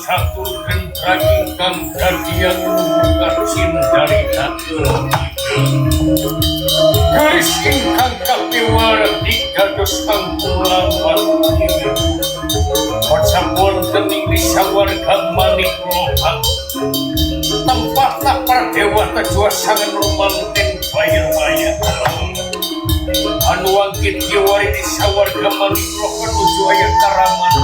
Catur Gendra ingkang dadian kacin dari Garis ingkang kapiwar digados angkung lambat. Kocap wonten ing sawarga manik loka, tempatna para dewa tajua sangan rumanten bayar maya. Anu wangkit kiwari di sawarga manik loka nuju aya karaman,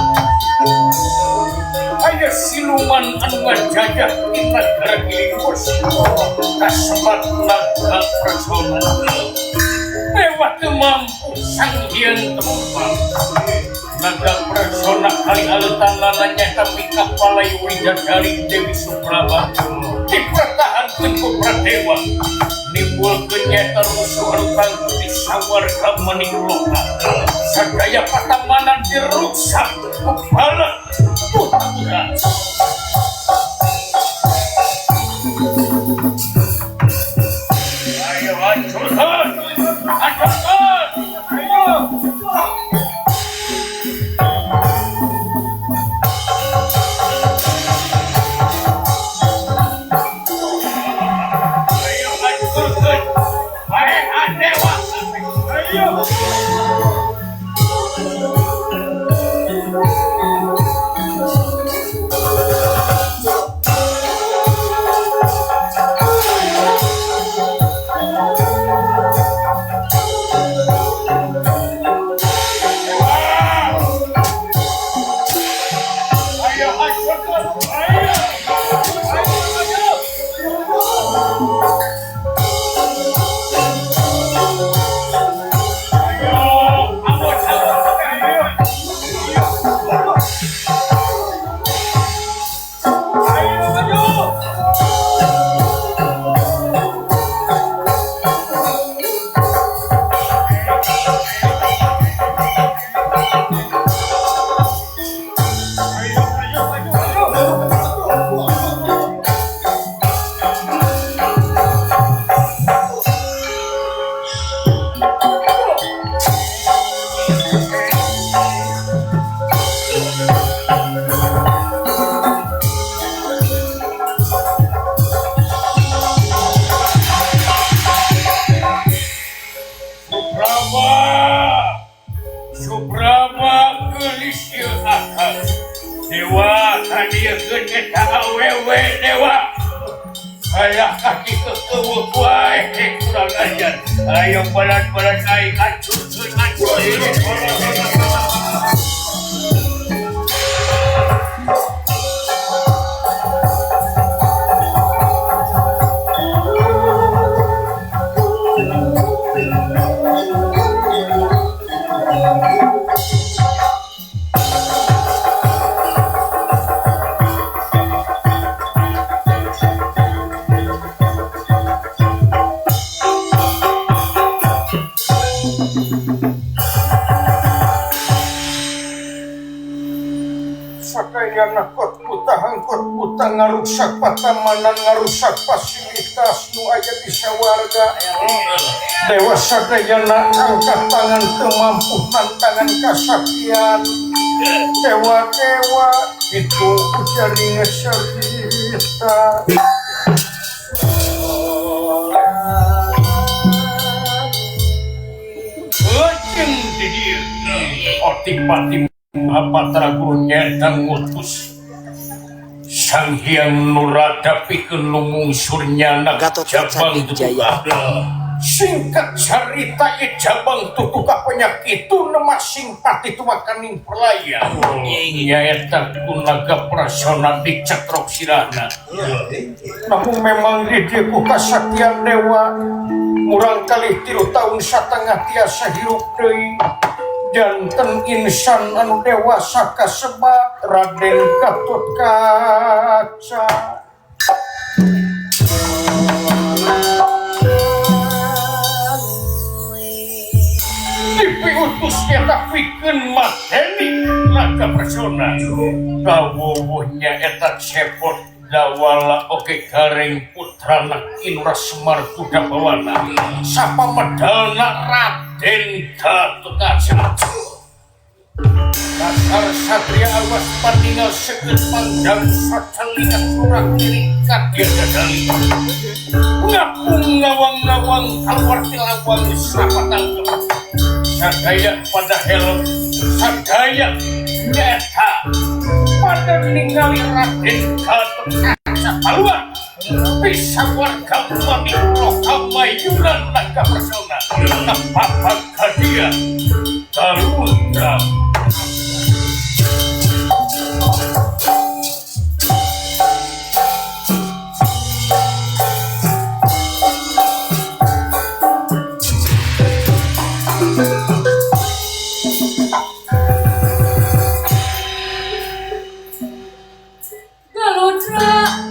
aya siluman anu ngajajah di nagara Giliwos kasebat Naga Pracona. Dewa teu mampu Sang Hyang tempat Naga Pracona kali aleutanana nyaeta mikapalay widadari Dewi Supraba dipertahankeun ku para dewa, nimbulkeun nyaeta rusuh anu tangguh di sawarga manik loka. Sadaya patamanan diruksak ku bala buta. Ayo hancurkan, hancurkan, ayo. Ayo hancurkan, hai dewa, ayo. Ayo hancurkan, ayo, ayo, ayo. Ayo, awas, awas, ayo. Ayo, ayo. Ayo, ayo, ayo, ayo. Supraba, Supraba geulis ieu akang. Dewa kadieukeun eta awewe dewa. Ayah kaki kekeuweuk wae kurang ajar. Ayo balan-balan aing hancurkeun, hancurkeun. Sadayana kot putah angkot putah ngarusak patamanan, ngarusak fasilitas nu aya di sawarga. Dewa sadayana angkat tangan teu mampu nantangan kasaktian dewa-dewa itu ujari cerita. Lajeng di dieu Otipati Mahapatra Guru nyaeta ngutus Sang Hyang Nurada pikeun lumungsur nyanak Gatot Kaca Jabang Wijaya. Tutuka. Singkat carita ieu Jabang Tutuka penyakit masing pati tumakaning perlaya nyaeta ku Naga Prasona dicetrok sirahna. Namun memang di dieu ku kasaktian dewa murang kali 3 tahun setengah tiasa hirup deui janten insan anu dewasa kasebat Raden Gatot Kaca. Dipiutus eta pikeun mateni Naga Prasona. Kawuwuhnya eta cepot dawala oge gareng putrana Kinura Semar Kuda Bawana sapa medalna Raden Gatot Kaca. Dasar satria awas paningal seukeut pangdang sacalingat surak kiri kadia dadali. Ngapung ngawang-ngawang kaluar ti lawang sapatangkep. Sadaya pada helm, sadaya nyaeta pada ningali Raden Gatotkaca kaluar. Bisa warga Maniloka mayunan naga persona kapapag kadia Galudra. Galudra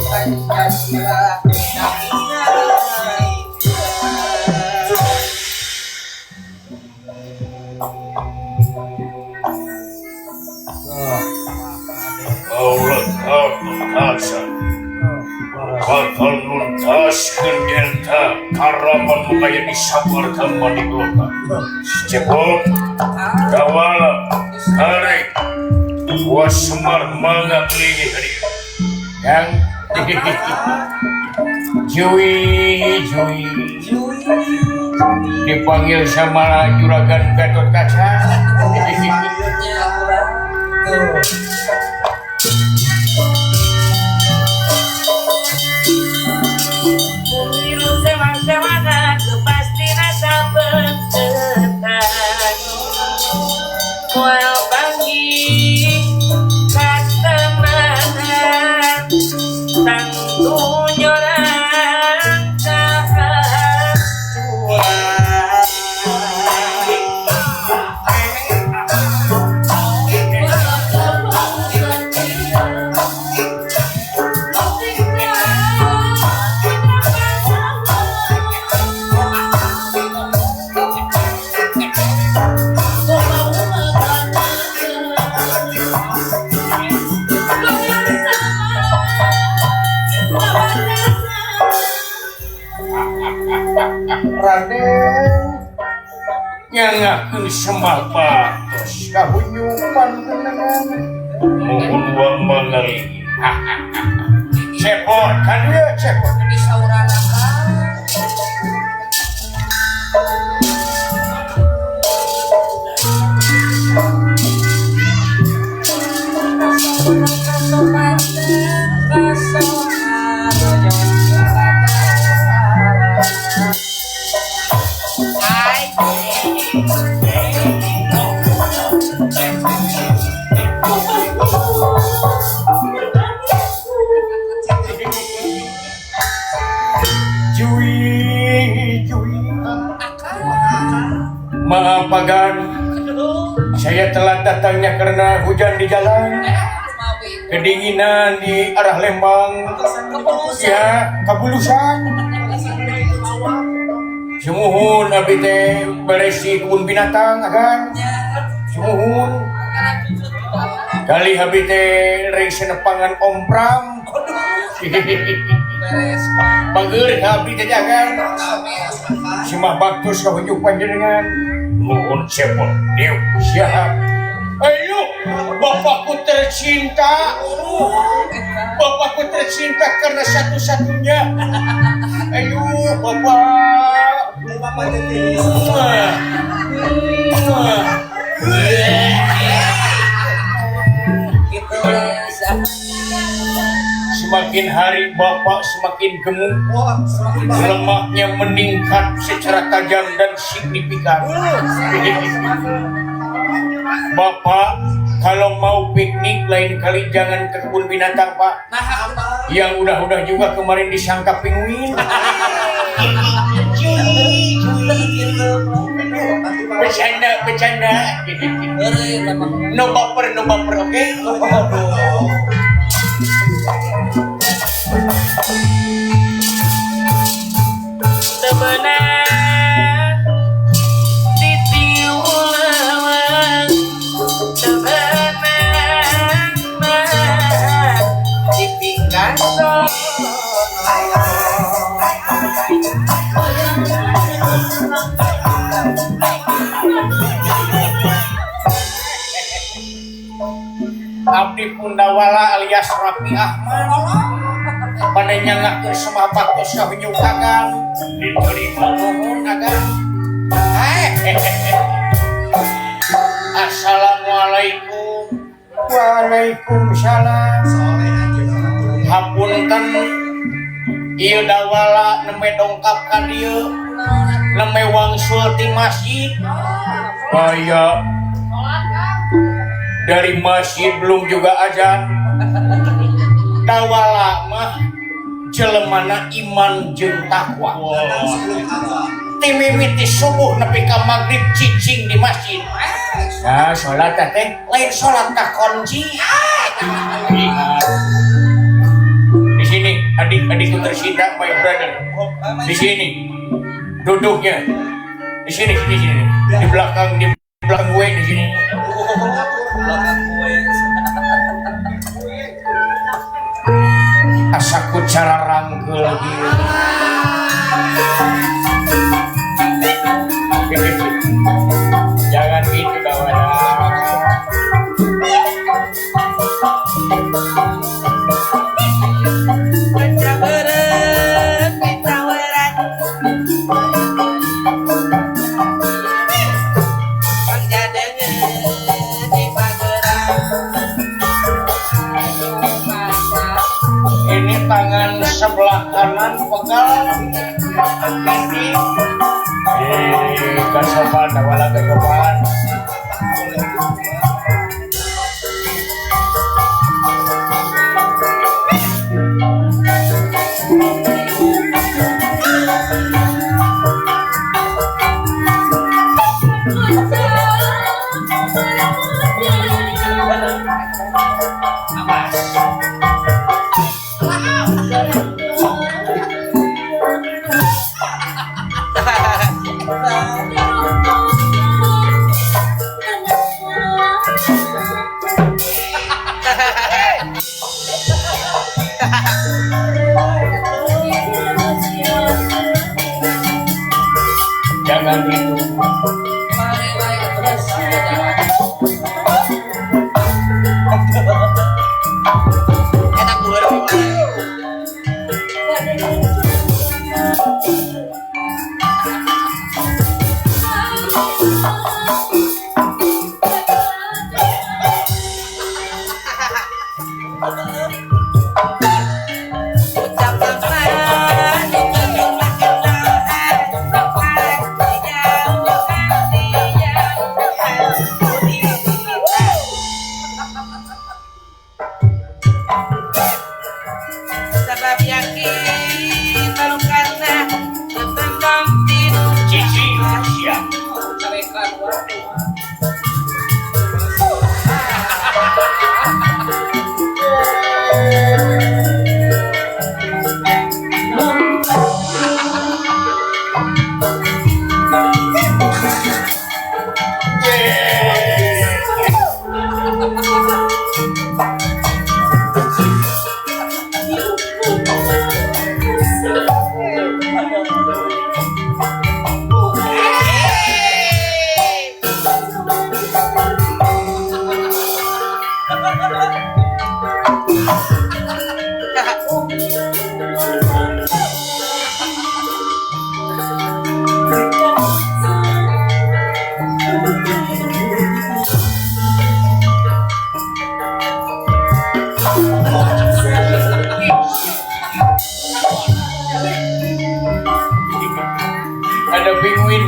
Pancasila lambang Indonesia nomor Allah Gatotkaca bakal nuntaskeun eta karaman nu aya di sawarga Maniloka. Cepot, Kawala, Karek, Wa Semar mangga linggih dieu. Yang Jui, Jui, dipanggil sama Juragan Gatotkaca. Raden nyangakeun Semar batos kahunyuman geunangan muhun wa mangalingi. Cepot kan ieu cepot Di saurana. telat datangnya karena hujan di jalan, kedinginan di arah Lembang, ya kabulusan. Sumuhun abdi teh beresi kebun binatang agan. Sumuhun. Kali abdi teh rek senepangan Om Pram. Bageur ka abdi teh agan. Simah baktos ka hujuk panjenengan. Nuhun cepot. Dieu siap. Ayo, bapakku tercinta. Bapakku tercinta karena satu-satunya. Ayo, bapak. Muah. Muah. Gitu. Semakin hari bapak semakin gemuk, Wah, semakin baik. Lemaknya meningkat secara tajam dan signifikan. Bapak, kalau mau piknik lain kali jangan ke kebun binatang, Pak. Nah, Apa? Yang udah-udah juga kemarin disangka pinguin. Cuy, cuy. Bercanda, bercanda. No baper, no baper, oke? Aduh. Temenan ditiuleweng, temenan di pinggan. Abdi Pundawala alias Rapi Ahmad. Pada nyangakeun semah baktos ka hujuk agan. Diterima, nuhun agan. Eh. Assalamualaikum. Waalaikumsalam. Soleh aja orang tua ya. Hapunten ieu dawala nembe dongkap ka dieu. Nembe wangsul ti masjid. Kaya dari masjid belum juga azan. Dawala mah jelemana iman jeung takwa. Datang sebelum azan. Ti mimiti subuh nepi ka magrib cicing di masjid. Nah, sholat teh lain sholat ka kunci. Ingat. Di sini adik-adikku tercinta, my brother. Di sini duduknya. Di sini, sini, sini. Di belakang gue di sini. Belakang gue. Asaku cara rangkul gitu. Jangan gitu kawan. Beret, beret. Pangjadengen di pageran. Ini tangan sebelah kanan pegal. Ini. Eh, kasopan, wala kasopan. Awas.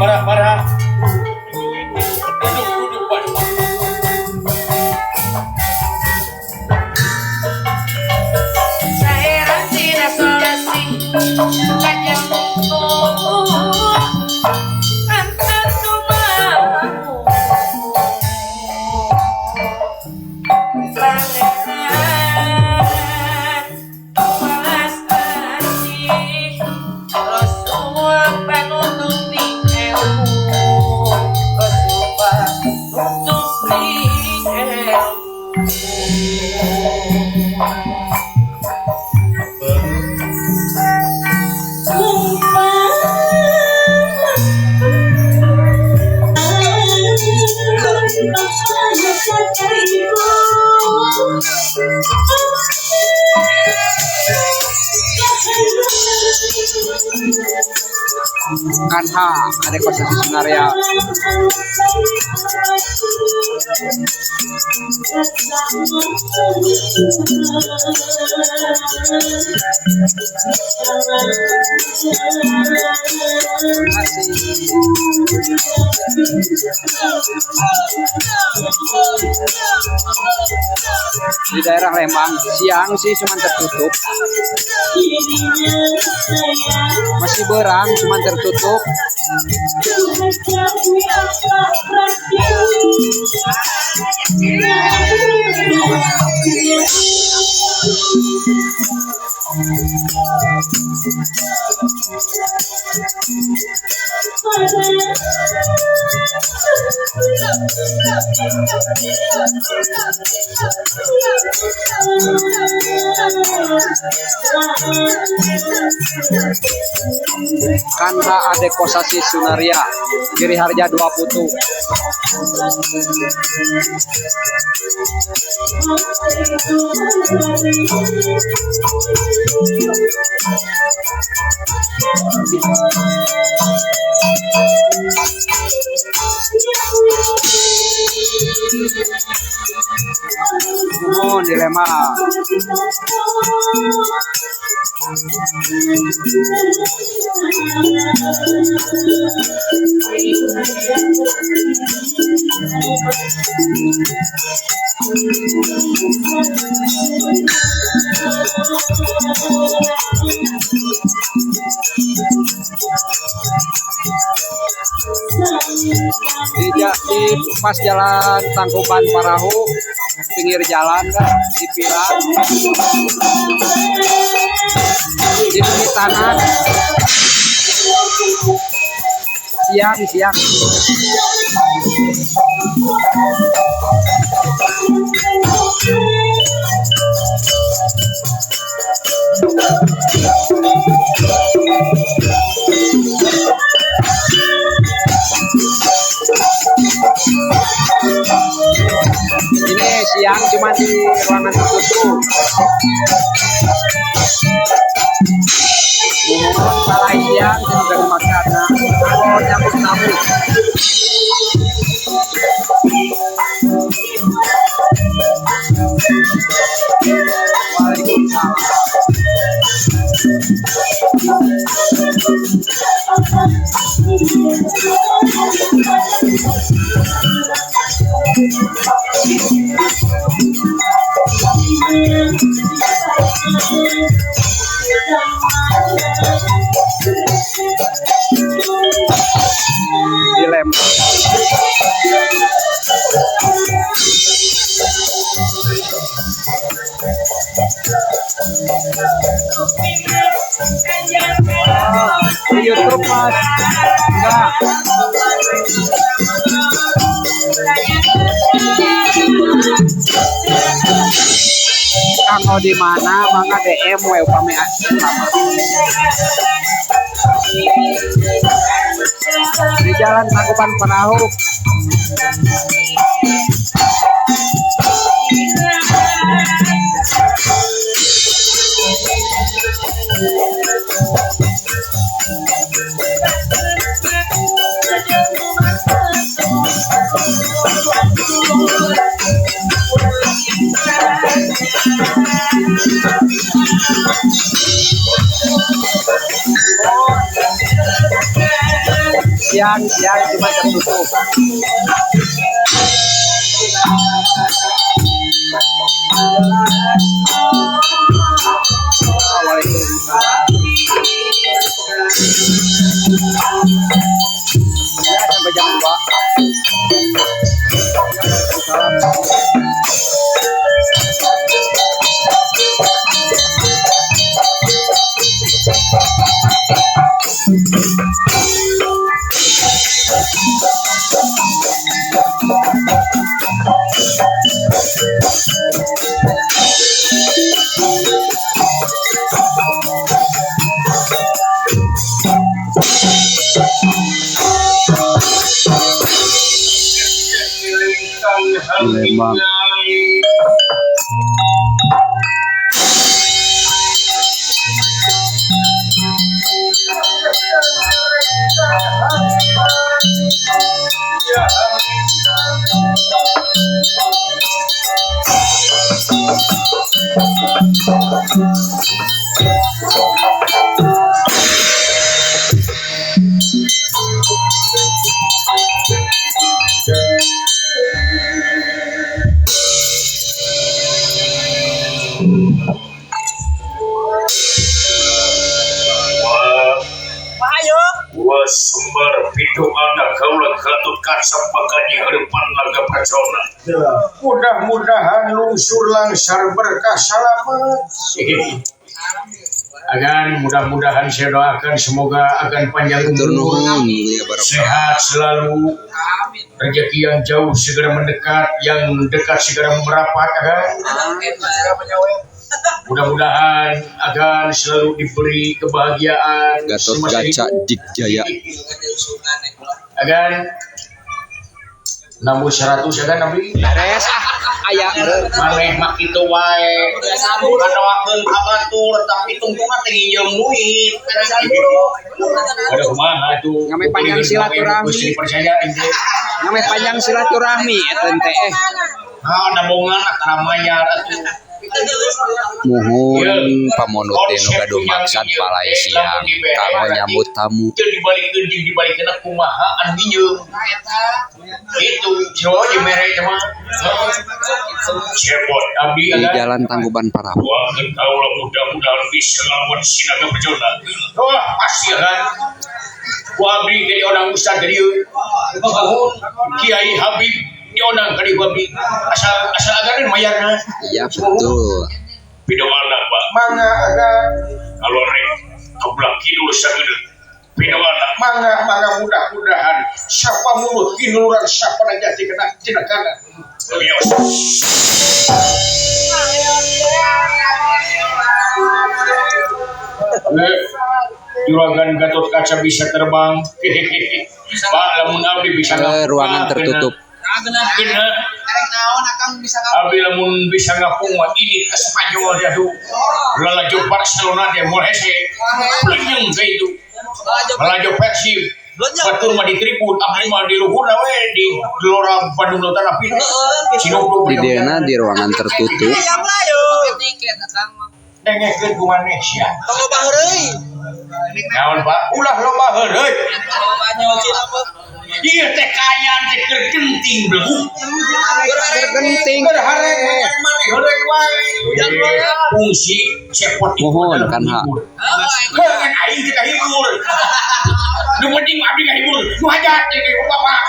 marah-marah. Duduk, duduk, Pak. Saerang tina solasi kajeng antar tumamu Pangeran Mas Asih Rasul panututi ilmu, Rasul panututi ilmu. Kanha ada kosasi Sunaria. Masih di daerah Lembang, siang sih cuman tertutup, masih berang cuman tertutup. Kanha Ade Kosasi Sunaria, Giri Harja 2 Putu. Nuhun di Lembang. Di pas jalan Tangkuban Parahu, pinggir jalan dah, di pilar, di pinggir tanah, siang siang. Ini siang cuma di ruangan tertutup. Mohon balai siang juga dimakan. Kalau nyambut tamu. Waalaikumsalam. Di Lembang. Di YouTube Mas. Enggak. Kang mau di mana? Mangga DM we upami lama. Di Jalan Tangkuban Perahu. Siang, siang cuma tertutup. Waalaikumsalam. Ya, sampai jam 2. Waalaikumsalam. Lembang. Wa sumber pitu anak kaula Gatot Kaca bakal di hadapan Naga Pracona. Mudah-mudahan lungsur langsar berkah selamat. Agan mudah-mudahan saya doakan semoga akan panjang umur, ya sehat selalu, rezeki yang jauh segera mendekat, yang dekat segera merapat agan. Mudah-mudahan agan selalu diberi kebahagiaan. Gatot Kaca Digjaya. Agan nambah 100 agan nabi. Beres ah aya maneh mah kitu wae. Ngadoakeun ka batur tapi tungtungna teh nginjem duit. Aduh kumaha atuh. Ngame panjang silaturahmi. Percaya ini. Ngame panjang silaturahmi eta teh. Ah, nabongan tara mayar atuh. Muhun pamonut teh nu gaduh maksad palai siang kanggo nyambut tamu. Jeung dibalikeun jeung dibalikeun kumaha anu nginjeum. Itu jawa jeung mere teh mah. Cepot abdi Di Jalan Tangkuban Parahu. Doakeun kaula mudah-mudahan bisa ngelawan si Naga Pracona. Wah, pasti kan. Ku abdi jadi orang ustad ka dieu. Muhun Kiai Habib diondang ka dieu abdi. Asal asal agaran mayarna. Iya betul. Pidoana Pak. Mangga agan. Kalau rek kebelah kidul sagedeung. Pidoana mangga mangga mudah-mudahan sapa mulut kinuran sapa najati kena tina kana. Bios. Juragan Gatot Kaca bisa terbang. Pak, lamun abdi bisa Ruangan tertutup. Kena. Abdi lamun bisa ngapung mah ini ke Spanyol dia tuh. Lalajo Barcelona dia moal hese. Blenyeng ka itu. Lalajo Persib. Batur mah di tribun, abdi mah di luhurna we di Gelora Bandung Lautan Api. Di dieu di ruangan tertutup. Dengekeun ku maneh sia. Naon Pak? Ulah loba heureuy. Ieu teh kaayaan teh keur genting belegu. Keur genting. Keur hareng maneh heureuy wae. Fungsi cepot itu Mohon adalah kan ha. menghibur. Heuh aing teh kahibur. Nu penting abdi kahibur. Nu hajat teh ku bapak.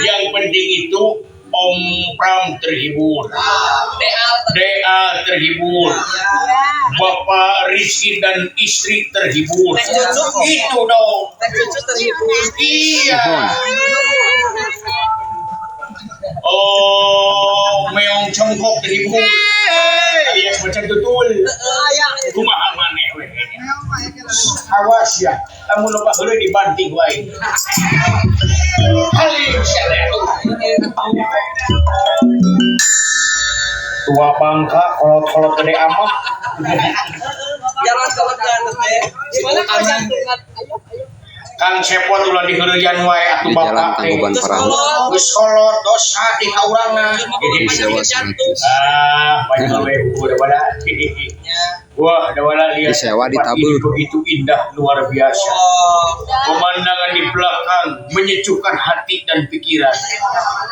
Yang penting itu Om Pram terhibur, DA terhibur, Bapak Rizky dan istri terhibur. Itu dong. Iya. Oh, meong congkok terhibur. Alias macan tutul. Kumaha maneh we. Awas ya, lamun loba heureuy dibanting wae. Halim sia teh. Tua bangka kolot-kolot gede amat. Kang Cepot ulah diheureyan wae atuh Di Jalan bapak teh. Tangkuban Parahu. Geus kolot dosa di kaurangna. Disewa 100. Ah, banyak we udah pada. Wah, Dawala lihat Disewa, tempat ditabur. ini begitu indah luar biasa. Pemandangan di belakang menyejukkan hati dan pikiran.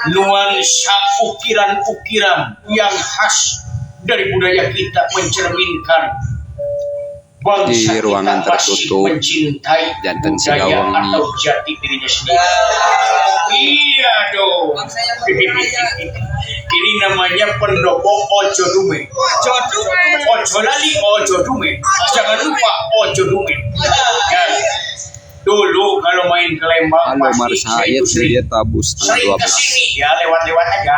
Nuansa ukiran-ukiran yang khas dari budaya kita mencerminkan bangsa Di ruangan kita masih tertutup, mencintai janten budaya Sigawangi. atau jati dirinya sendiri. Iya dong. Bangsa yang berbudaya. Ini namanya pendopo Ojo Dume. Ojo lali Ojo Dume. Jangan lupa Ojo Dume. Ya. Dulu kalau main ke Lembang Halo pasti saya Marsa itu ieu sering dia tabus tanggal sering 12. kesini ya, lewat-lewat aja.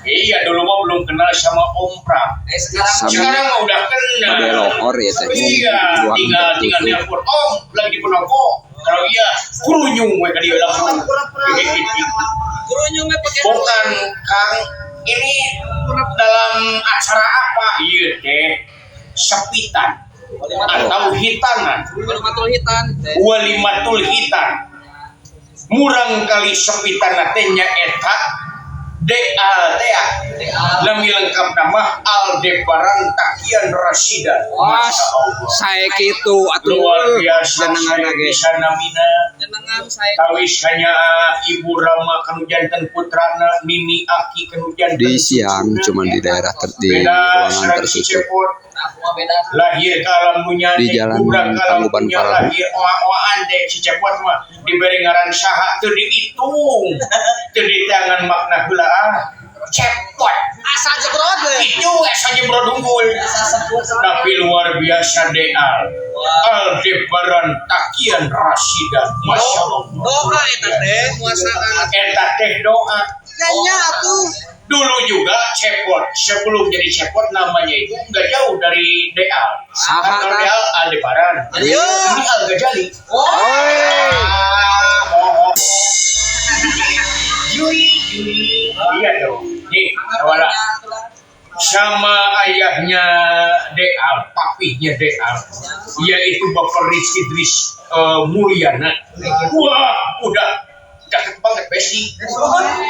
Iya, dulu mah belum kenal sama Om Pram. Eh, sekarang Sami Sekarang mah udah kenal. bade lohor ya teh. Iya, Ruangan tinggal tinggal tertutup. telepon Om lagi di pendopo. Kalau iya, kurunyung we ka dieu langsung. Kurunyungnya pakai Bukan Kang, ini dalam acara apa? Iya teh, sepitan atau hitanan. Walimatul hitan teh. Walimatul hitan. Murang kali sepitan teh nyaeta DATA. Lebih lengkap nama Aldebaran Takian Rasidan. Wah, Masya Allah. saya kitu atuh. Luar biasa Jenengan saya ge. bisa namina. Jenengan saya Tawis hanya Ibu Rama kanu janten putrana, Nini Aki kanu janten Di siang cucuna. cuman di daerah di Beda ruangan sareng si tertutup. Cepot aku mah beda. lahir ke alam dunia Di teh, jalan budak ke alam Tangkuban dunia Parahu. lahir oa-oaan teh si Cepot mah diberi ngaran saha teu dihitung, teu diteangan makna heula ah Cepot Asa jebrot we. itu asa jebrot unggul, Asa sepuh. tapi luar biasa Deal Aldebaran Takian Rasidan, Masya Allah. Doa eta teh muasaan. Eta teh doa. Nya atuh. Dulu juga Cepot, sebelum jadi Cepot namanya itu nggak jauh dari Deal. Saha, Kalau tah? Deal Aldebaran, Iya. ini Al Ghazali. Oh. Oi. Ah, moho. Jui, jui. Iya dong. Nih, Dawala. Sama ayahnya Deal, papihnya Deal, yaitu Bapak Rizky Idris Mulyana. Wah, udah deket banget Besi.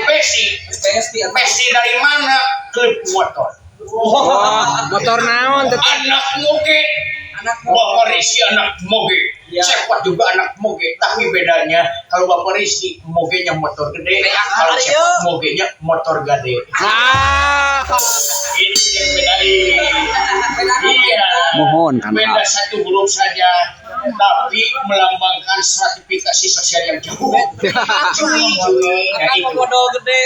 Besi. Pasti Besi dari mana? Klub motor. Wah, motor naon teh? Anak moge. Anak Bapak Rizky anak moge. Ya. Cepot juga anak moge. Tapi bedanya kalau Bapak Rizky mogenya motor gede, kalau Cepot mogenya motor gade. Nah, Itu yang bedain. Iya. mohon kan Beda satu huruf saja, tapi melambangkan stratifikasi sosial yang jauh. Cuy, cuy. Nah, Akan itu. modal gede.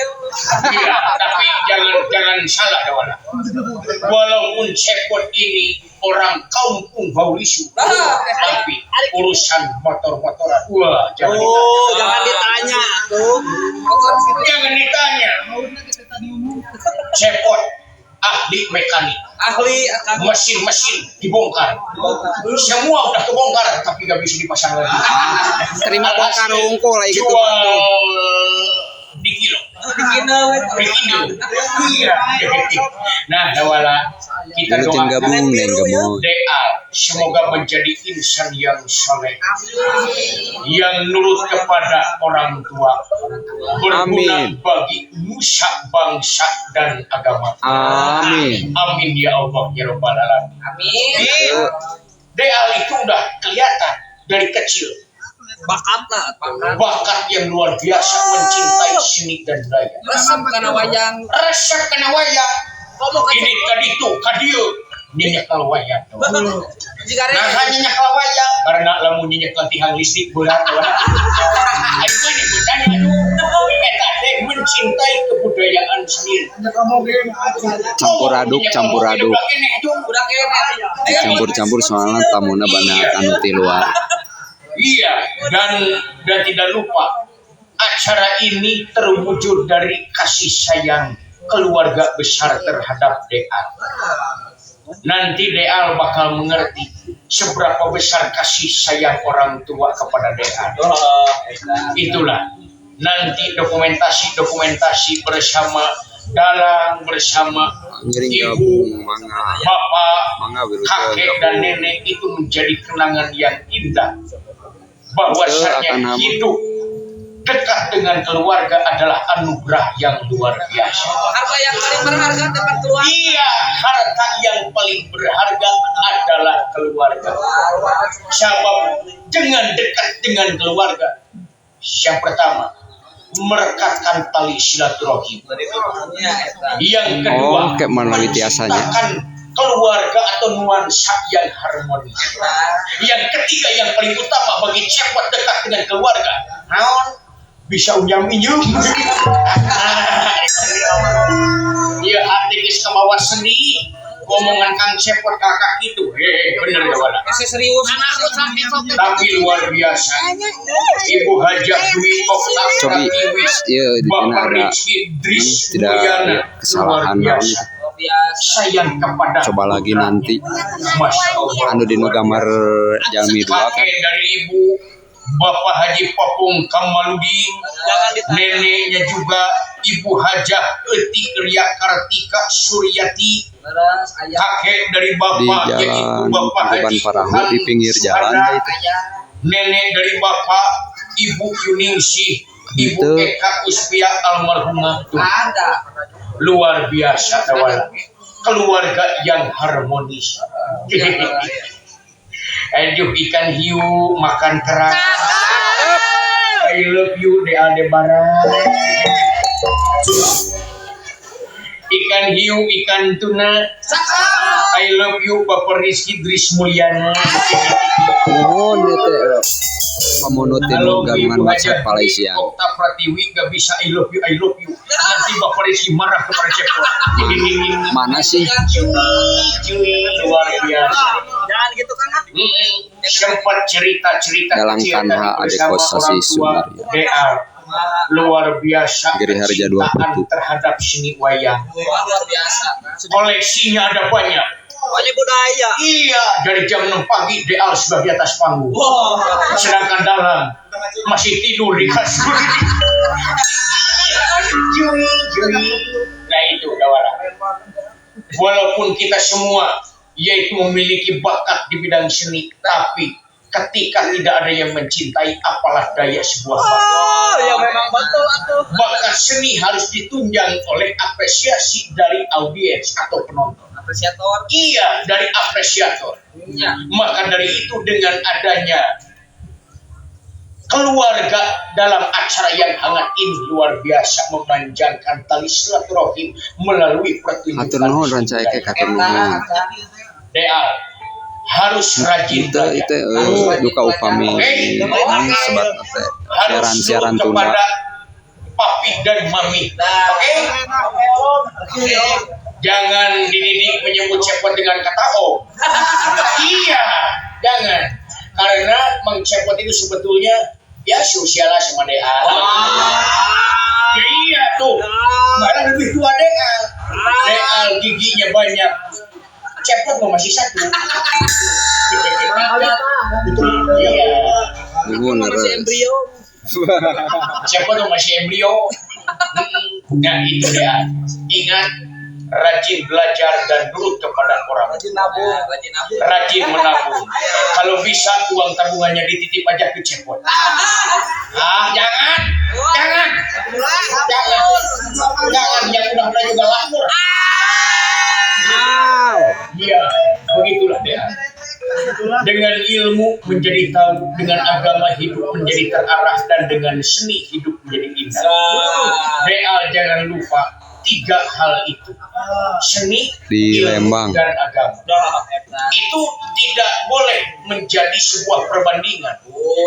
Iya, tapi jangan jangan salah Dawala. Walaupun Cepot ini orang kampung Baulisu, tapi urusan motor-motoran, wah jangan ditanya. Oh, jangan ditanya tuh. Motor situ. Jangan ditanya. Cepot ahli mekanik, Ahli akan mesin-mesin dibongkar. Semua udah kebongkar, tapi nggak bisa dipasang lagi. Terima bongkar Alhasil, hungkul lah gitu. Jual di kilo. dikina we. Di kilo. Iya. Nah, Dawala, kita Wilujeng doakan gabung neng gemoy. DA semoga menjadi insan yang soleh, yang nurut kepada orang tua, berguna Amin. bagi nusa bangsa dan agama. Amin. Amin ya Allah ya Rabbal alamin. Amin. DA itu udah kelihatan dari kecil Bakat lah, bakat. bakat yang luar biasa mencintai seni dan budaya. Resep kana wayang. Resep kana wayang. Komo ka Ini tadi tuh kadieu nyekel wayang. Jika Nah, hanya nyekel wayang karena lamun nyekel tiang listrik berat. Ayo mana bertanya aduh. Eta teh mencintai kebudayaan sendiri. Campur aduk, campur aduk. Budak kene. Campur-campur soalnya tamuna banyak anu ti luar. Iya, dan tidak lupa acara ini terwujud dari kasih sayang keluarga besar terhadap DA. Nanti DA bakal mengerti seberapa besar kasih sayang orang tua kepada DA. Itulah nanti dokumentasi-dokumentasi bersama dalang, bersama Ngiring ibu, gabung mangga. bapak, Mangga wilujeng kakek dan gabung. nenek itu menjadi kenangan yang indah. Bahwasanya Akan hidup Dekat dengan keluarga adalah anugerah yang luar biasa. Harta yang paling berharga tempat keluarga. Iya, harta yang paling berharga adalah keluarga. Sebab dengan dekat dengan keluarga, yang pertama, merekatkan tali silaturahim. Ya, eta. Yang kedua, Oh, kayak melalui tiasanya. menciptakan keluarga atau nuansa yang harmonis. Yang ketiga, yang paling utama bagi Cepot dekat dengan keluarga, naon bisa unyam inyum. Iya, hati geus kemawa seni, ngomongan Kang Cepot kakak itu, hehe, bener ya wala. Masih serius. Tapi luar biasa. Ibu Hajah Dwi Okta Cobi, Pratiwi, iya di sana Bapak ada Rizky Idris tidak Mulyana, ya, kesalahan luar naon biasa. itu. Luar biasa. Sayang kepada Coba lagi putra. nanti. Masya Allah. Anu dinu gambar jalmi dua kan. Kakek dari ibu Bapak Haji Popung Kamaludin, Jangan ditanya. neneknya juga Ibu Hajah Etik Ria Kartika Suryati, Beres, ayah. kakek dari Di bapak yaitu jalan Bapak Tangkuban Haji Parahu Tuhan di pinggir jalan Suhada, itu. Ayah. nenek dari bapak Ibu Yuningsih, Ibu Itu. Eka Uspia almarhumah. Tuh, Ada. luar biasa kawan. Keluarga yang harmonis. Aduh, ikan hiu makan kerang. I love you De Aldebaran. Ikan hiu, ikan tuna. I love you Bapak Rizky Dris Mulyana. Nuhun ieu teh pamunut tinu Halo gabungan Ibu WhatsApp Hajah Malaysia. Okta Pratiwi gak bisa I love you, I love you. Nanti Bapak Rizky marah kepada Cepot. Mana sih? Cuy, luar biasa. Jangan gitu kan. ah. Sempat cerita-cerita Dalang kecil Kanha tadi bersama Adekosasi orang tua Sumarya. DR. Luar biasa Giri Harja dua kecintaan Putu. terhadap seni wayang. Wah, luar biasa. Koleksinya ada banyak. Banyak budaya. Iya, dari jam 6 pagi DL sudah di atas panggung. Wah. Sedangkan dalam masih tidur di kasur. Cuy, cuy. Nah itu Dawara. Walaupun kita semua yaitu memiliki bakat di bidang seni, tapi ketika tidak ada yang mencintai, apalah daya sebuah bakat. Oh, ya memang betul atuh. Bakat seni harus ditunjang oleh apresiasi dari audiens atau penonton. Apresiator. Iya, dari apresiator. Ya. Maka dari itu dengan adanya keluarga dalam acara yang hangat ini luar biasa memanjangkan tali silaturahim melalui pertunjukan. Hatur nuhun ranca eke hatur nuhun. DA harus rajin Itu belajar. itu duka upami sebat teh Harus siaran-siaran nurut tunda. kepada papi dan mami. Oke? Oke. Jangan dididik menyebut Cepot dengan kata om. Iya, jangan. Karena Mang Cepot itu sebetulnya ya seusia lah sama DA. Ya, iya tuh. Malah lebih tua DA. DA giginya banyak. Cepot mah masih satu. Iya. Nuhun Masih leres. embrio. Siapa tuh masih embrio? Nah itu dia. Ingat, rajin belajar dan nurut kepada orang tua. Rajin nabung, rajin nabung. Rajin menabung. Kalau bisa uang tabungannya dititip aja ke Cepot. Ah, jangan, jangan, jangan, jangan yang udah-udah juga lapor. Iya, begitulah dia. Dengan ilmu menjadi tahu, dengan agama hidup menjadi terarah, dan dengan seni hidup menjadi indah. Real jangan lupa tiga hal itu. Seni, Di ilmu, Lembang. dan agama. Itu tidak boleh menjadi sebuah perbandingan,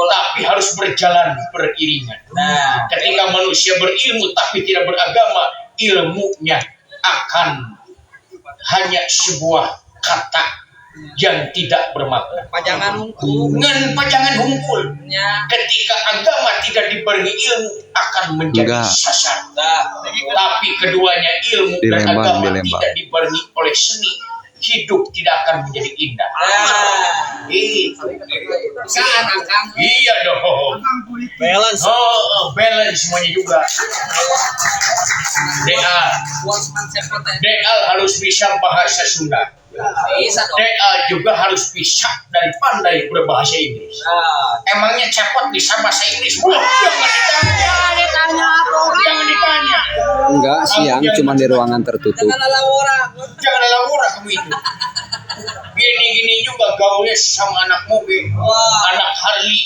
tapi harus berjalan beriringan. Nah, Ketika manusia berilmu tapi tidak beragama, ilmunya akan hanya sebuah kata yang tidak bermakna. pajangan hungkul. Ngan pajangan hungkul. Nya. Ketika agama tidak dibarengi ilmu akan menjadi Enggak. sasar. Nah, Tapi keduanya ilmu Di dan Lembang, agama di Lembang. tidak dibarengi oleh seni, hidup tidak akan menjadi indah. Nah. Itu. Bisa anak Kang. Iya dong. Balance. Oh, balance semuanya juga. DA, Buat seman cepot ya. DL harus bisa bahasa Sunda. Bisa dong. DA juga harus bisa dan pandai berbahasa Inggris. Nah, Emangnya Cepot bisa bahasa Inggris? Wah, jangan ditanya. Ditanya apa orang? Jangan ditanya. Enggak, siang cuma di ruangan tertutup. jangan ala orang. Jangan lalawura kamu itu. Gini-gini juga gaulnya sama anak mobil. Wah. Anak Harley.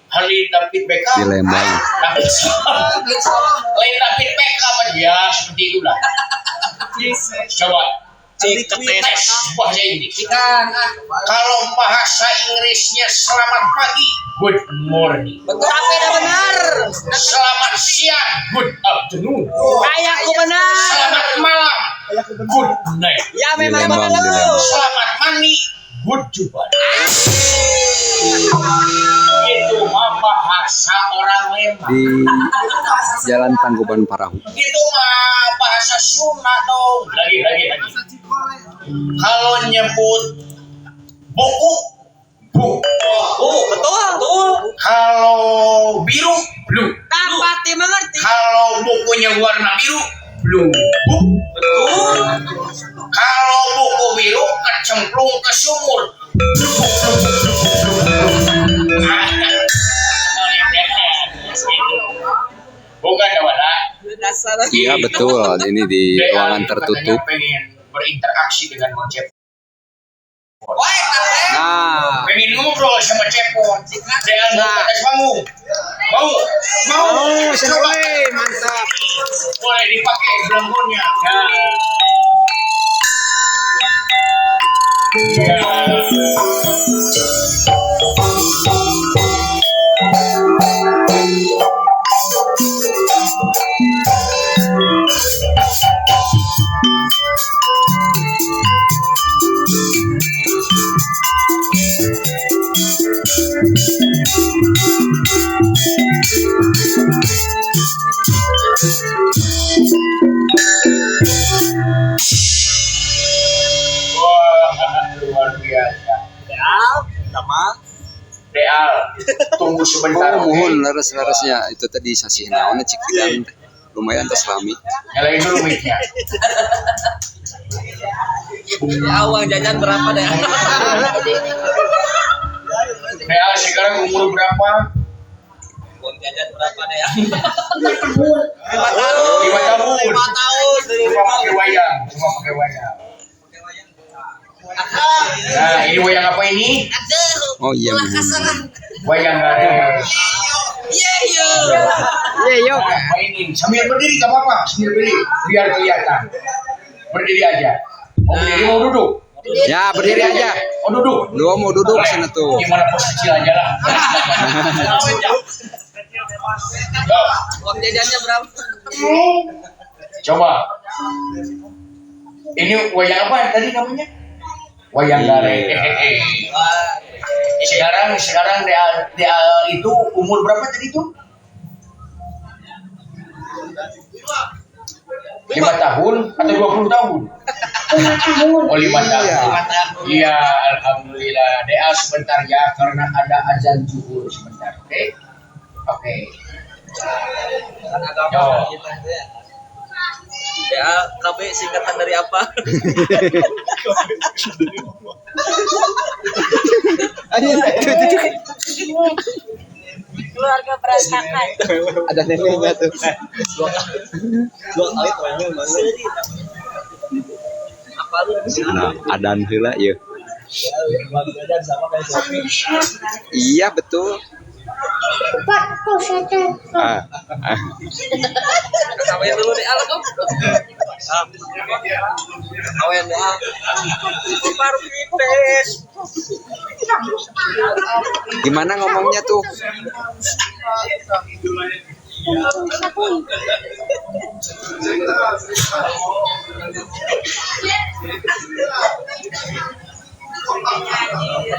Harley David Beckham. Di Lembang. David Lain David Beckham ya, seperti itulah. Coba Cek tes bahasa Inggris. Ikan ah. Kalau bahasa Inggrisnya selamat pagi, good morning. Betul. Tapi dah benar. Selamat siang, good afternoon. Kayak aku benar. Selamat malam, good night. Ya memang Di Lembang, benar. di Lembang. Selamat mandi, good jumpa. Itu mah bahasa orang Lembang. Di Jalan Tangkuban Parahu. Itu mah bahasa Sunda dong. Lagi, lagi, lagi. Kalau nyebut buku, bu. Oh, betul, betul. Kalau biru, blue. Dapat dimengerti. Kalau bukunya warna biru, blue. Bu. Betul. Kalau buku biru kecemplung ke sumur. Bukan wala. Dasar. Iya betul, ini di ruangan tertutup. Katanya pengen berinteraksi dengan Mang Cepot. Wah, tak Nah, Pengen ngobrol sama Cepot. DL mau ke atas panggung. Mau? Mau? oh, Coba. senang, mantap. Boleh dipakai belangkonnya. Nah. Ya. Wah, luar biasa. Sama. Deal, tunggu sebentar. Oh, oke? mohon leres-leresnya itu tadi sasih naon cik bidang teh. Lumayan tos rame. Nyalain dulu mic-nya. Ya, uang jajan berapa deh? Deal sekarang umur berapa? Uang jajan berapa deh? 5 tahun. 5 tahun. 5 tahun. Cuma pakai wayang, cuma pakai wayang. Nah, ini wayang apa ini? Aduh. Oh iya. Ulah kasar. Wayang garet. Iya, iya. Iya, yuk. Nah, mainin sambil berdiri gak apa-apa, sambil berdiri biar kelihatan. Berdiri aja. Mau berdiri mau duduk? Ya, berdiri aja. Mau duduk? Lu mau duduk sana tuh. Gimana posisi aja lah. Yo, Uang jajannya berapa? coba. Ini wayang apa tadi namanya? Wayang garet. Wah, Sekarang sekarang DA, DA itu umur berapa tadi itu? 5 tahun atau 20 tahun? Oh, 5 tahun. Iya. Iya, alhamdulillah. DA sebentar ya karena ada azan zuhur sebentar. Oke? Oke. kan agama Yo. kita ya. Ya, KB singkatan dari apa? Ayo, duduk. Keluarga berantakan. Ada neneknya tuh. Dua kali tolongnya mana? Apa lu? Nah, adan heula ieu. Uang jajan sama kayak kopi. Iya, betul. Ah, ah. Kawin dulu deh, ala kok. Kawin deh. Parvites. Gimana ngomongnya tuh?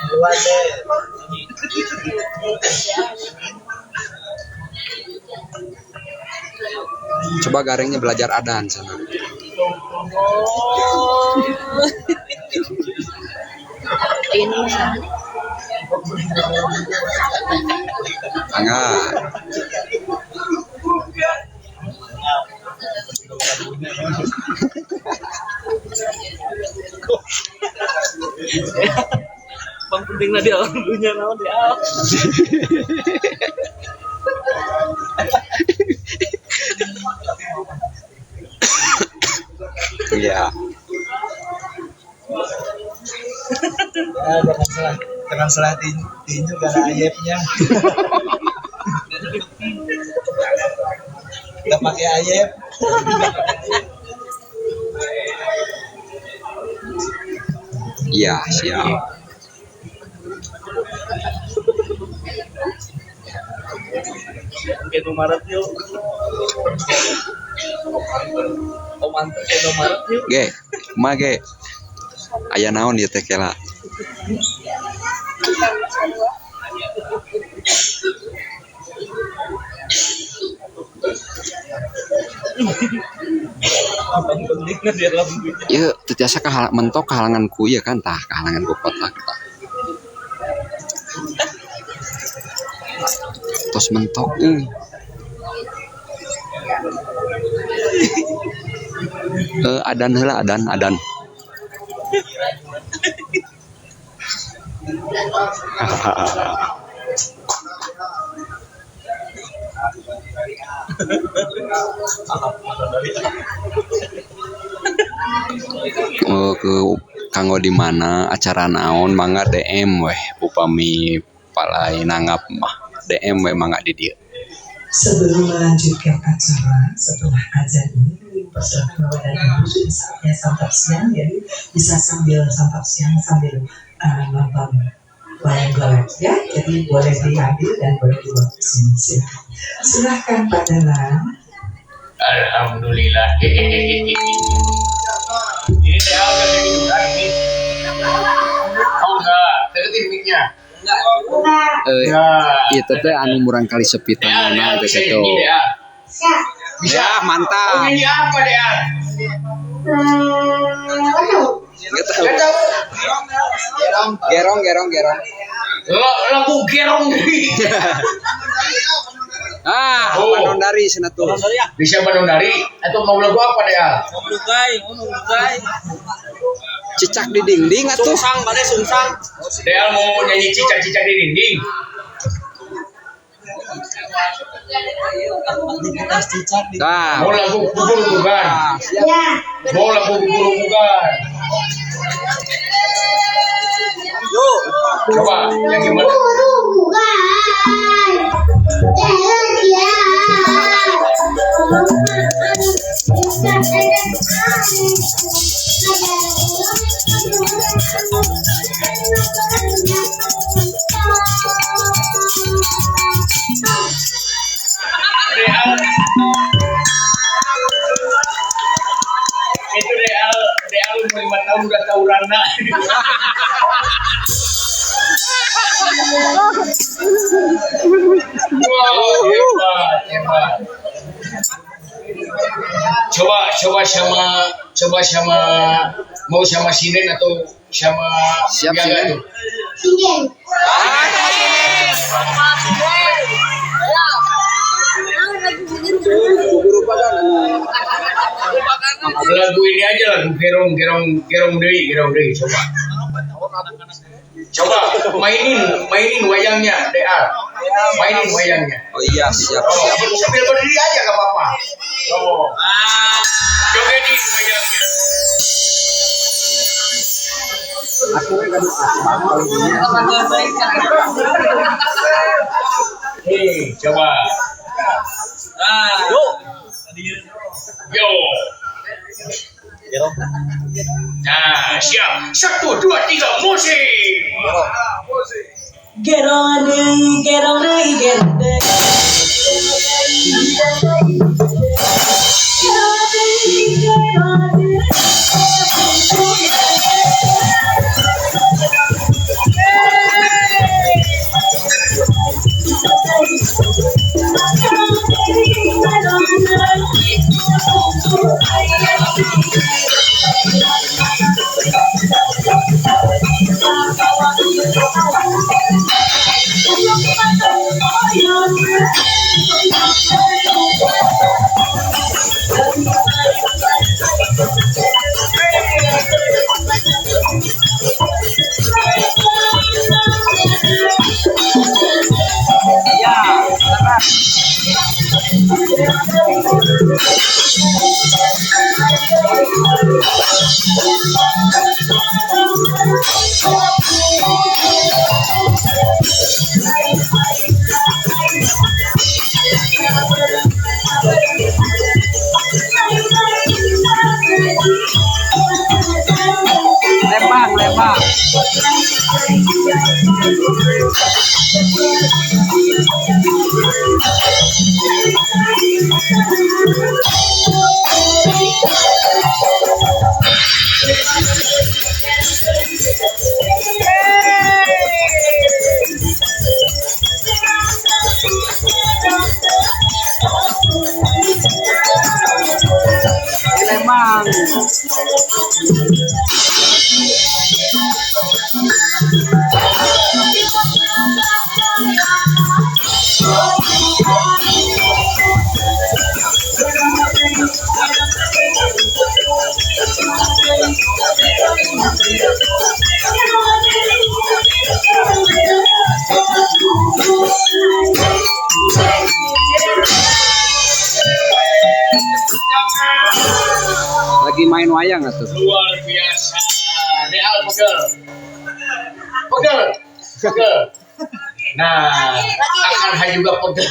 Dua deh. Coba garengnya belajar adan sana. Ini misalnya. Enggak. Bang pentingna di alam dunya naon di alam. Iya. Ya, jangan salah tinju karena ayepnya. Nggak pakai ayep. Iya, siap. Indomaret yuk. Indomaret yuk. Ge, kumaha ge? Aya naon ieu teh kela? Ieu teu tiasa mentok kahalangan ku ieu kan tah, kahalangan ku kotak tah. Tos mentok euy. Adan heula adan. Ke kanggo di mana acara naon mangga DM weh upami palai nanggap mah DM weh mangga di dieu. Sebelum melanjutkan acara setelah azan ini, persilakan Bapak dan Ibu sudah saatnya santap siang, jadi bisa sambil santap siang sambil nonton wayang golek ya. Jadi boleh diambil dan boleh dibawa ke sini. Silakan. Silahkan Pak Dalang. Alhamdulillah. Ini dia udah jadi juga ini. Oh enggak, deketin mic-nya. Itu teh anu murang kali sepi tanganna teh kitu. Bisa. Ya, mantap. Oh, ini apa Dea? Nggak tahu. Gerong, gerong, gerong. Lagu gerong. Ah, Oh. Bandondari cenah tuh. Bisa Bandondari atau mau lagu apa Dea? Mau lugai. Cicak di dinding atuh. Sungsang, mana sungsang? Dea mau nyanyi cicak-cicak di dinding. Aktivitas cicak di Nah, Mau lagu kukur-kukuran. ah, siap. Mau lagu kukur-kukuran. Yuk. Coba yang gimana? Dea. Itu Dea, Dea umur 5 tahun udah tahu Rana. Wow, hebat, hebat. Coba, coba sama, mau sama Sinen atau sama Siap, Yaga Sinen. tuh? Guru kan Lagu ini aja lagu gerong gerong gerong deui, gerong deui coba. Coba mainin mainin wayangnya, DA. Mainin wayangnya. Oh iya, siap, Oh, siap. sambil berdiri aja gak apa-apa. Oh. Jogetin wayangnya. Nih, coba. Nah, yuk. Yo. Nah, siap. 1, 2, 3, musik. Gerong deui, gerong deui, gerong deui. Gerong deui, gerong deui. Lembang, lembang. Lembang. Lagi main wayang atuh. Luar biasa. Real pegel. Pegel. Pegel. Nah, akan juga pegel.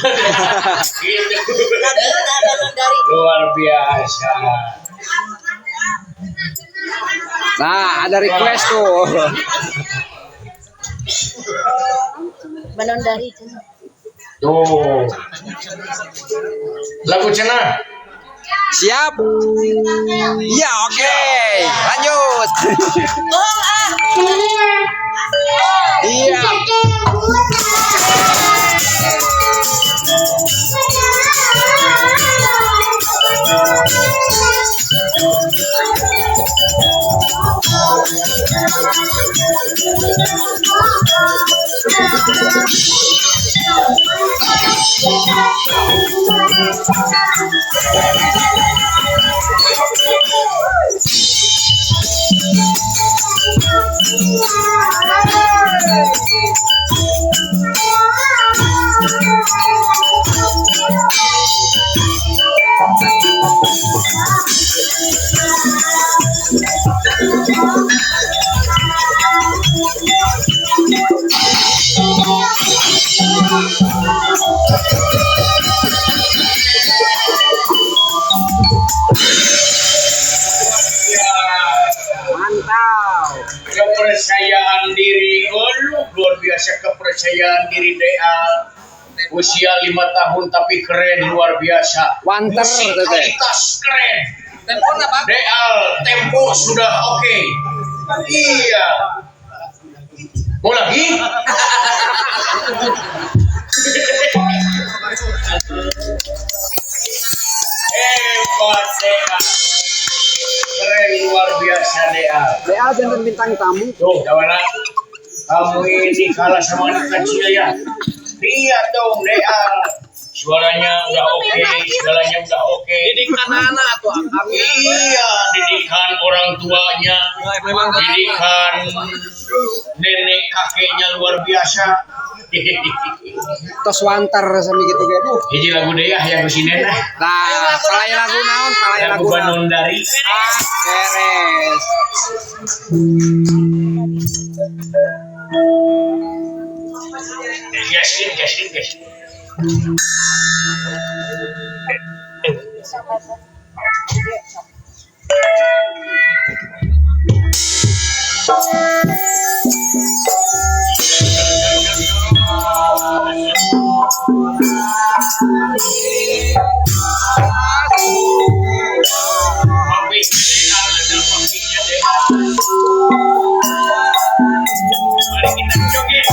Gitu. Luar biasa. Nah, ada request tuh. Banondari. Tuh. Lagu cenah. Siap. Ya, oke. Lanjut. Iya. Mantap. Kepercayaan diri, luar biasa kepercayaan diri DA. Usia 5 tahun tapi keren luar biasa. Wanter, musikalitas keren. Tempo apa? DA tempo sudah oke. Iya. Mau lagi? Hebat DA. Keren luar biasa DA. DA jangan bintang tamu. Tuh, kawan, kamu ini kalah sama anak kecil ya. Lihat dong DA. Suaranya udah oke, segalanya udah oke. Didikan anak tuh. Iya, didikan orang tuanya, didikan nenek kakeknya luar biasa. Tos wanter sami gitu ge. Duh. Hiji lagu deh yang kesini nah. Nah, palai lagu naon? Palai Lagu lagu naon? Banondari. Ah, beres. Gasin, gasin, gasin. Papi, ada papinya deh. Mari kita joget.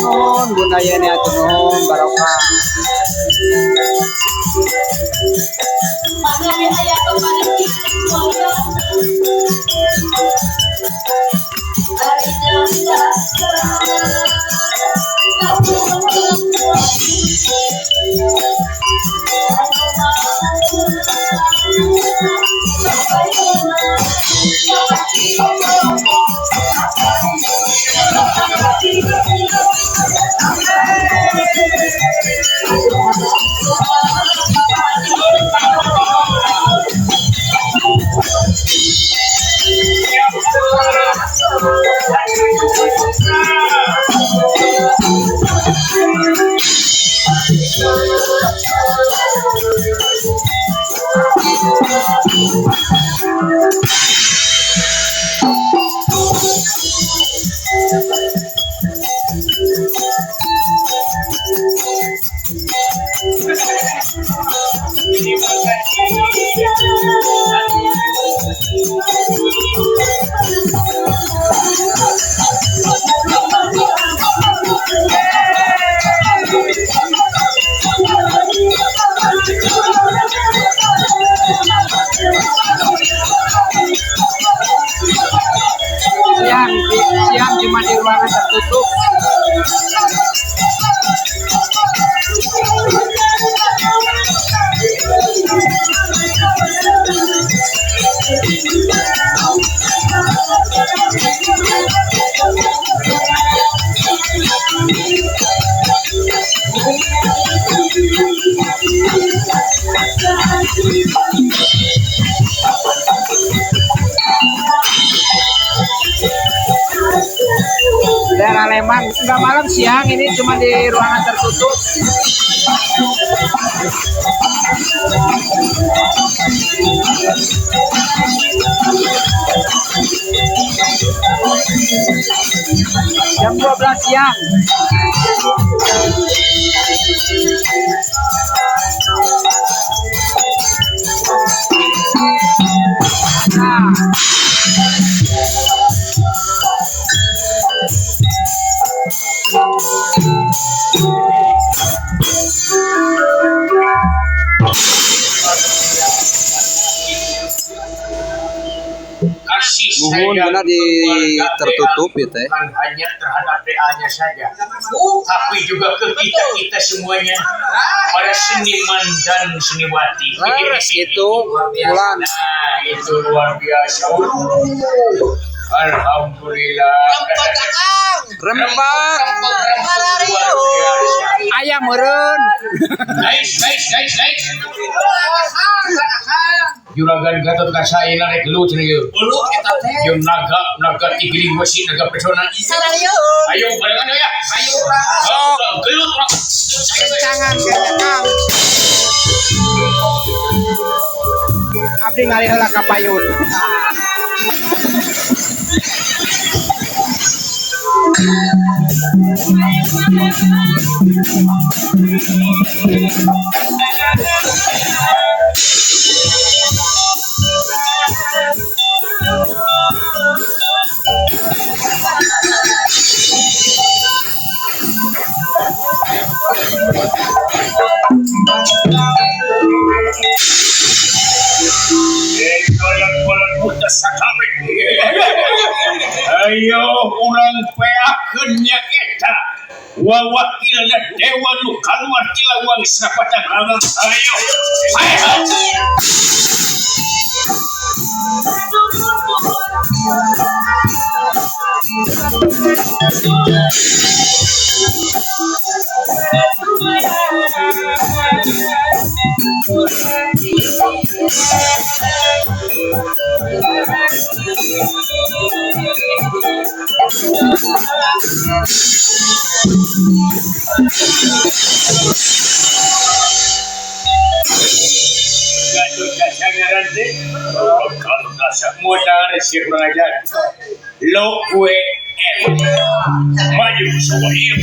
Nuhun Bunda Yeni atur nuhun barokah. Siang, siang cuma di ruangan tertutup. Daerah Lembang, enggak malam siang ini cuma di ruangan tertutup. Siang. Nah. Kasih Muhun sayang benar di keluarga tertutup DA ya teh. bukan hanya terhadap DA-nya saja, tapi juga ke kita-kita semuanya, para seniman dan seniwati. Leres itu pulang. Nah, itu luar biasa. Alhamdulillah. Rembak. Luar biasa. Ayam meureun. Guys, guys, guys, guys. Juragan Gatot Kaca ayeuna rek gelut cenah ieu. Jeung naga, naga tigiling besi, naga pesona. Ayo barengan ya. Ayo. Sok gelut urang. Kencangan kayaknya Kang. Abdi ngalih heula ka payun. Ayo urang peakeun nya eta wawakilna dewa nu kaluar ti lawang sapatang. Ayo. Ayo. Gatot Kaca ngaran teh. Gatot Kaca modal sih kurang ajar. Lo gue L. Maju semua ieu.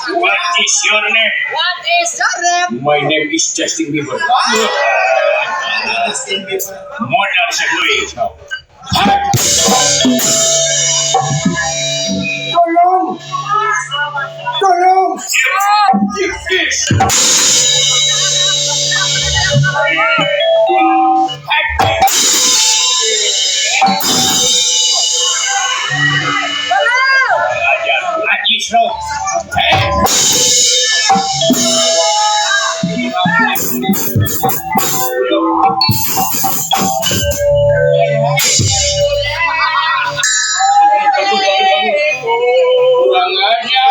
What is your name? What is your name? My name is Justin Bieber. Modal segue. Tolong! Tolong! Yes! Najis lo. Kurang aja.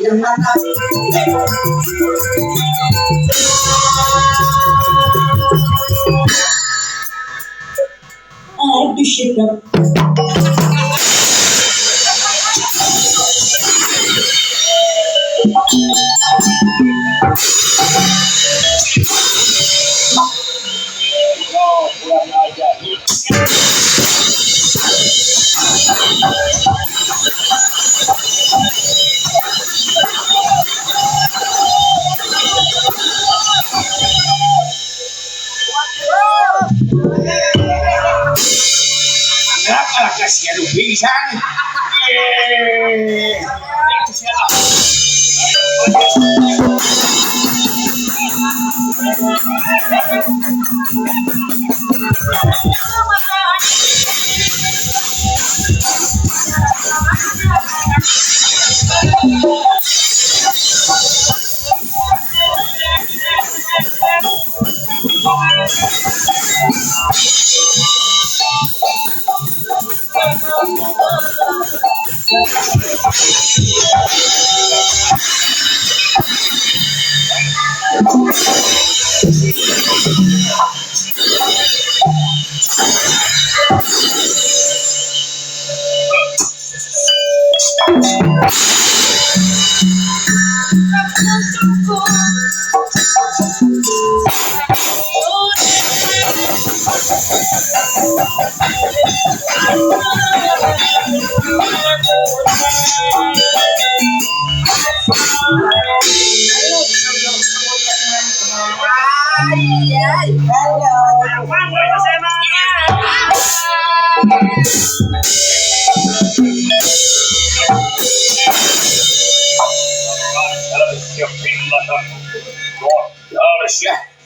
Yang mana? Ah, itu sedap. Oh, kurang aja. Kenapa kasihan lu pingsan? Itu siapa?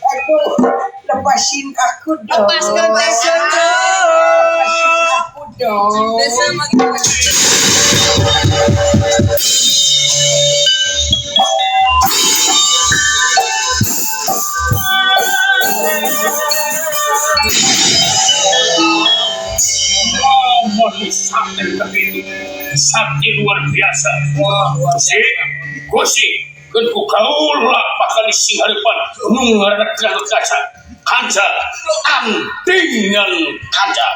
Aduh, lepasin aku dong. Lepaskan Lepasin aku dong. Sakti luar biasa. Si, Gusti, kan ku kaula bakal sing harapan nu ngaranna kaca. Kanca, antingan kanca.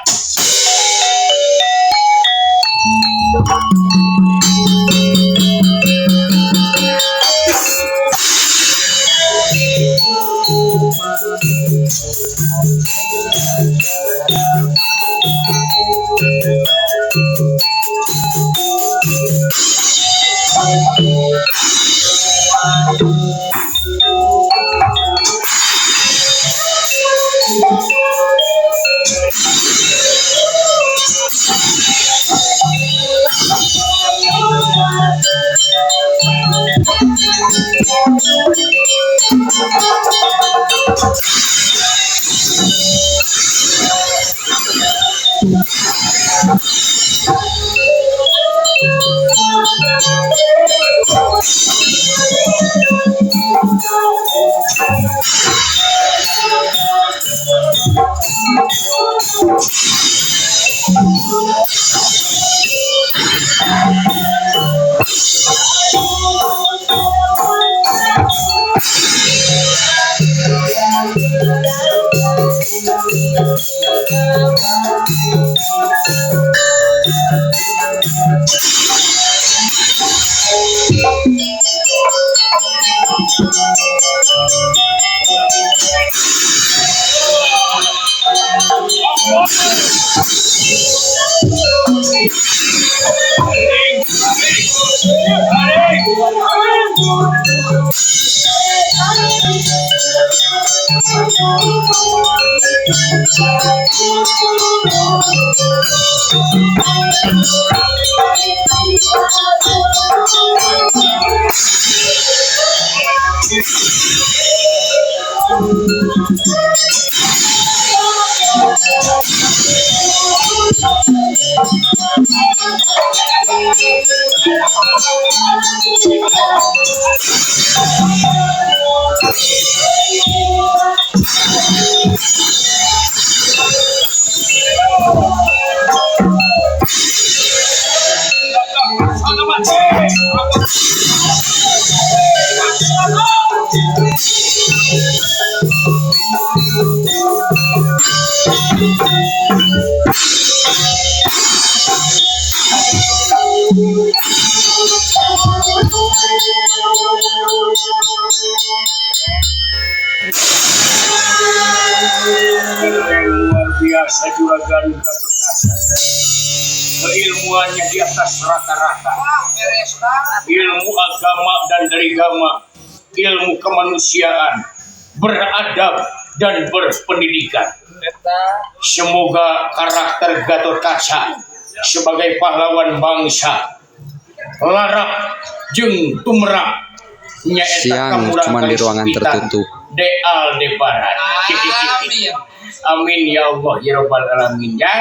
Luar biasa juragan Gatot Kaca. Keilmuannya di atas rata-rata. Ilmu agama dan derigama, ilmu kemanusiaan, beradab dan berpendidikan. Semoga karakter Gatot Kaca sebagai pahlawan bangsa larap jeung tumrap nyaeta Siang kamurangkalih cuman di ruangan sepitan tertutup. De Aldebaran. Amin. Amin ya Allah ya Rabbal alamin ya.